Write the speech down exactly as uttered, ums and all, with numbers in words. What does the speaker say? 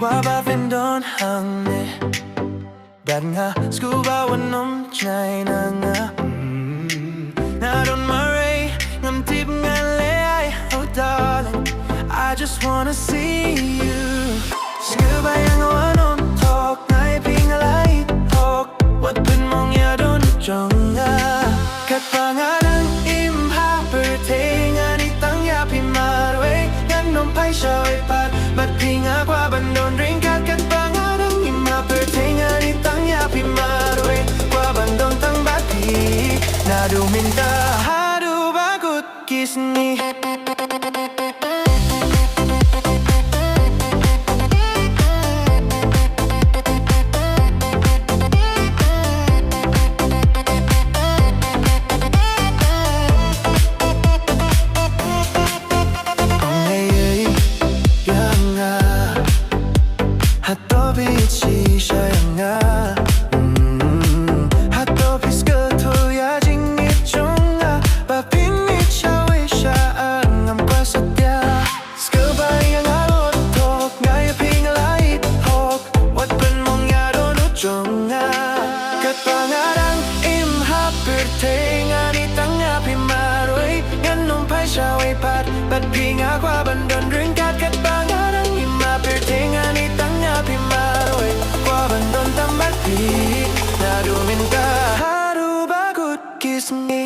Kwah ba phin don hangne bad nga, sngewbha wan ym jngai na nga. Mm. Nga don marwei, ngam tip ngan leh ei, oh darling, I just wanna see you. Sngewbha ïa nga wan ym thok, nga ïa phi nga la ïeit thok. Wat pynmong ïa u don u jong nga. Katba nga dang im ha pyrthei, ngan ïeit tang ïa phi marwei, ngan ym phai shawei pat bad phi. Nga kwah ban don ryngkat katba nga dang im ha pyrthei, ngan ïeit tang ïa phi marwei. Kwah ban don tang bad phi naduh mynta haduh ba kut ki sngi. Ong ei ei ïa nga, hato phi ïeit shisha ïa nga? Mm. Hato phi sngewthuh ïa jingïeit jong nga? Ba phin ïeit shawei sha nga, ngam kwah satia. Sngewbha ïa nga lut thok, nga ïa phi nga la ïeit thok. Wat pynmong ïa u don u jong nga. Katba nga dang im ha pyrthei, ngan ïeit tang ïa phi marwei, ngan ym phai shawei pat bad phi. Nga kwah ban don ryngkat katba nga dang im ha pyrthei, ngan ïeit tang ïa phi marwei. Kwah ban don tang bad phi naduh mynta haduh ba kut ki sngi.